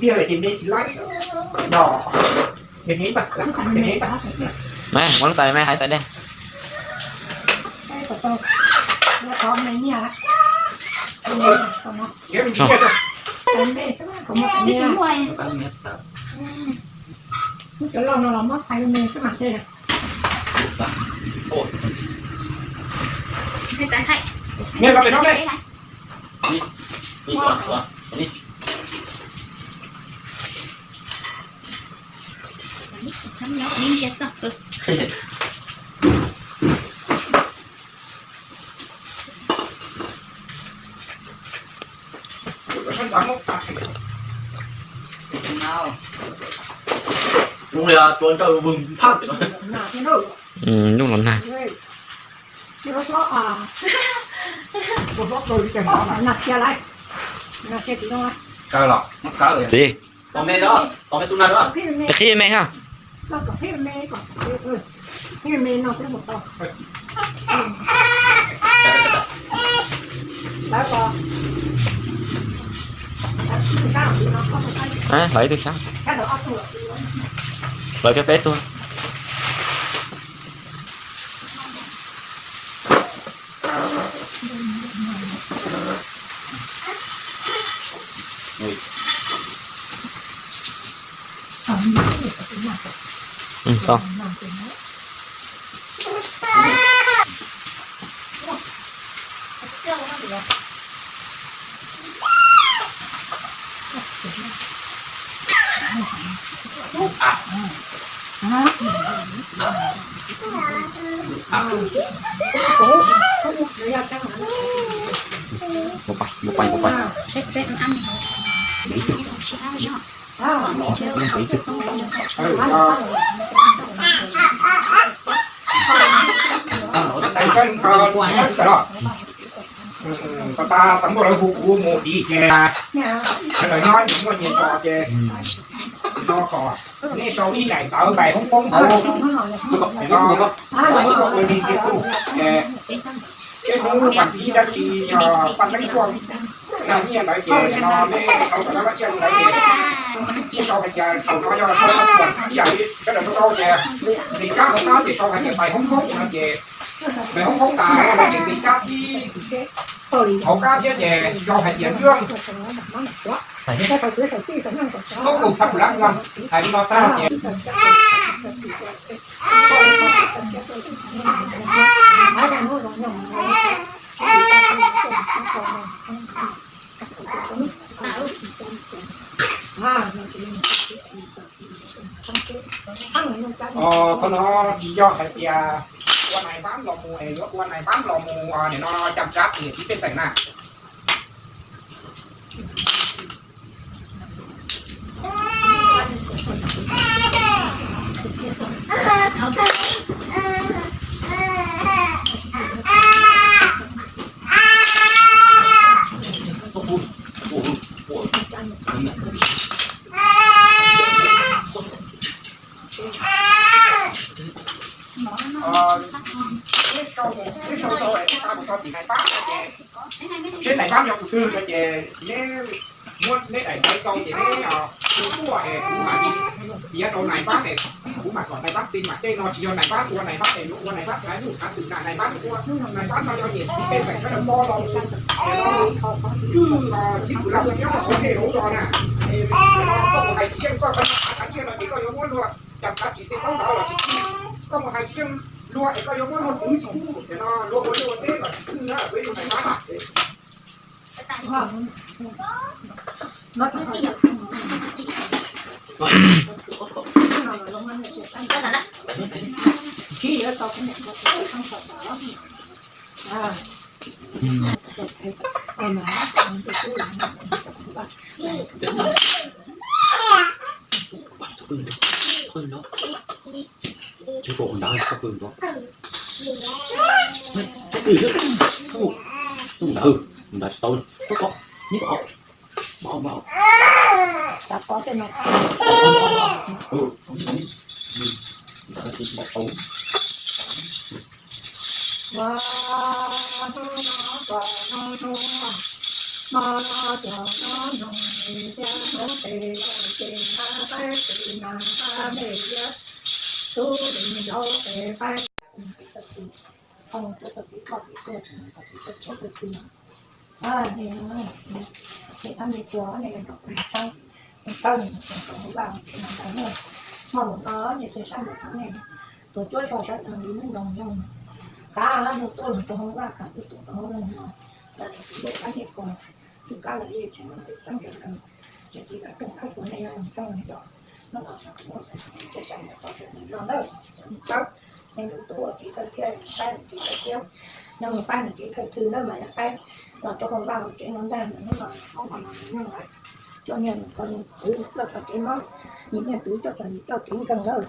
tiag lawm ces me tsis laib no. Mas muab lub tais me hais tais dej. Ub los nag. Txiv, qhib me ha. Lawv ib tug sab, lawv cov peb tug. Tag tag muaj lawv hu kuv mus dim ces lawv nyob muaj nyias tso ces no kom nej sau ib daim ntawv nqais hoob foob hauv no, ua li ces tus ces hnub vas thib dab tsi paj teeb tuaj nyiaj ntawd ces no nej sau kom rau kab tsiaj ntawd ces nej sau hais tias saum no yog sau ib yam li sawv daws sau ces nqis kab hauv qab ces sau hais tias nqais hoob foob no ces nqis hoob foob tas no ces nqis kab xib hauv qab thiab ces sau hais tias nrog xub kum xab pum lab no hais li no tag ces Qhov no tsis yog hais tias ua nais npab los mus es yuav ua nais npab los mus nim no cam tsab niam txiv pej xeem na. Neb sau, neb sau rau es neb xa mus rau tim nais npab no ces seb nais npab yog tus twg no ces neb muab neb daim ntawv rau ces neb hu tuaj es kuv mam li piav rau nais npab es kuv mam kom nais npab xi mas tej no tsis yog nais npab ua, nais npab es yuav ua nais npab thaiv lub thaiv twm na, nais npab ua, nais npab no yog niam txiv pej xeem sawv daws pom los es no twb xib pum lab nyob rau hauv tej hauv zos na, es no koj mus hais tsis yeej koj, koj mus hais tsis yeej no ces koj yuav muab luag cam tsab tsis xeeb paub ntawd los tsis txwj, koj mus hais tsis yeej luag es koj yuav muab luag txwv tsis txwj, es no luag ua liaj ua teb los tsis txwj na, peb yuav nais npab. Ntawd nrad tsis tau, neb kom, neb kom, neb kom, xav ko tej no, ntawd tsis tau. Tus cuab zog sawv daws li neej nroog yog, kav tuaj los rau hauv vaj, kav tuaj rau hauv vaj no, xwb kab li xeeb ntawv, ces tiv kav rooj qab kuv nej yog xeeb ntawv no, no, no, no, no, no, nej tus tub ua kev thawj thiab, saib nws kev thawj thiab, yog mus faib nws kev thawj thw na mas yog faib los rau hauv vaj hauv tsev no ntag, hnub no, hnub no, coj niag nws ko nws kwv tuaj txog kev mob, nws niag kwv tuaj txog nws txoj kev nkeeg lawm.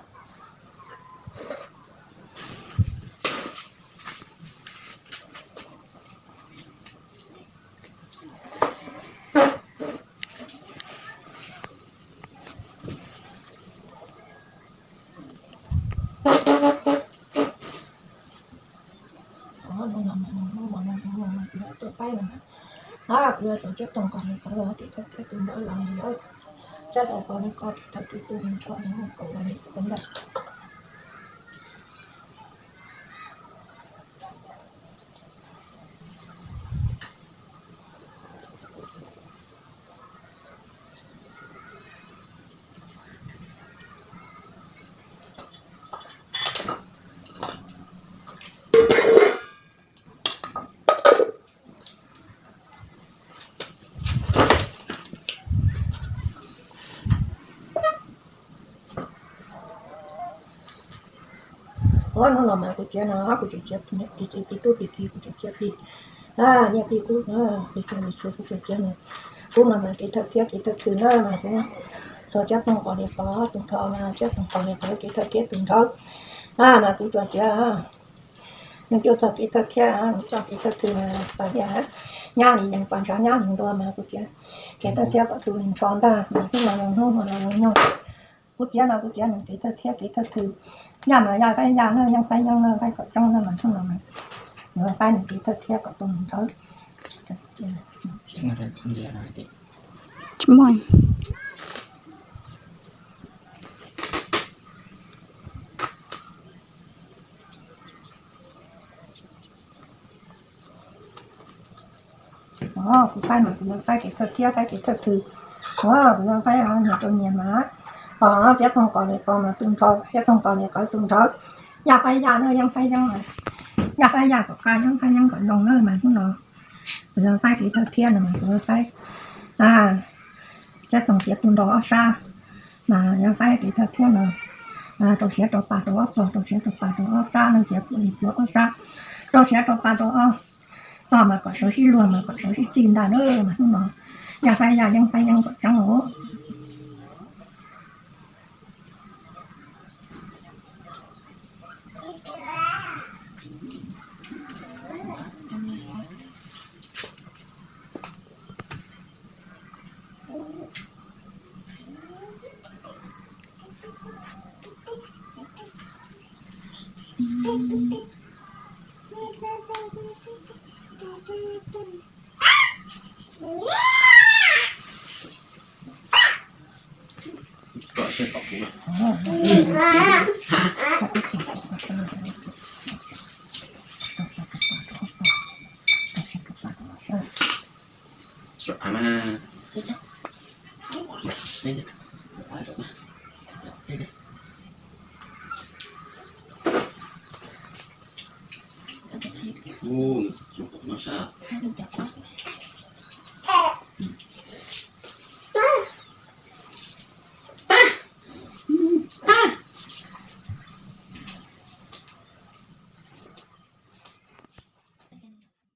Kuv yog xov Txiab Toog Kos li ko, kev thawj thiab tus nrauj los li lawm. Txiab Toog Kos li ko, kev thawj thiab tus nrauj los li ko ntag. Hnub no mas kuv txiav no kuv tseem txiav plig, txiv plig tub plig ki kuv tseem txiav plig, nyiaj plig kub, plig kub li xwb kuv tseem txiav no. Hnub no mas kev thawj thiab kev thawj thw na mas kuv xov Txiab Toog Kos li ko, tus nrauj mas Txiab Toog Kos li ko kev thawj thiab tus nrauj mas kuv tseem txiav. Nws tuaj txog kev thawj thiab nws txoj kev thawj thw pas tias nyab li yees pas ntshav nyab li ntua mas kuv txiav kev thawj thiab kom tus li nrho ntag mas hnub no hnub no los nyuj. Kuv txiav no kuv txiav nws kev thawj thiab kev thawj thw. Yaj mas yaj faib yaj na, yeeb faib yeeb na, faib kom coob na mas hnub no mas faib nws kev thawj thiab kom tus li nrho. Tsis muaj. Kuv faib mas kuv yog faib kev thawj thiab faib kev thawj thw. Kuv yog faib nyias rau nyias mas. Txiab Toog Kos li ko mas tus nrho, Txiab Toog Kos li ko tus nrho. Yaj faib yaj na, yeeb faib yeeb mas. Yaj faib yaj kom kaj, yeeb faib yeeb kom zoo na mas hnub no kuv yog faib kev thawj thiab no mas kuv yog faib Txiab Toog Kos tus nrho ob sab. Mas yog faib kev thawj thiab no rau siav rau pa rau ob tog, rau siav rau pa rau ob sab, leej txiv pub li pluav ob sab, rau siav rau pa rau ob tog mas kom sawv sib luag mas kom sawv sib txij ntag na mas hnub no. Yaj faib yaj, yeeb faib yeeb kom tseeb os.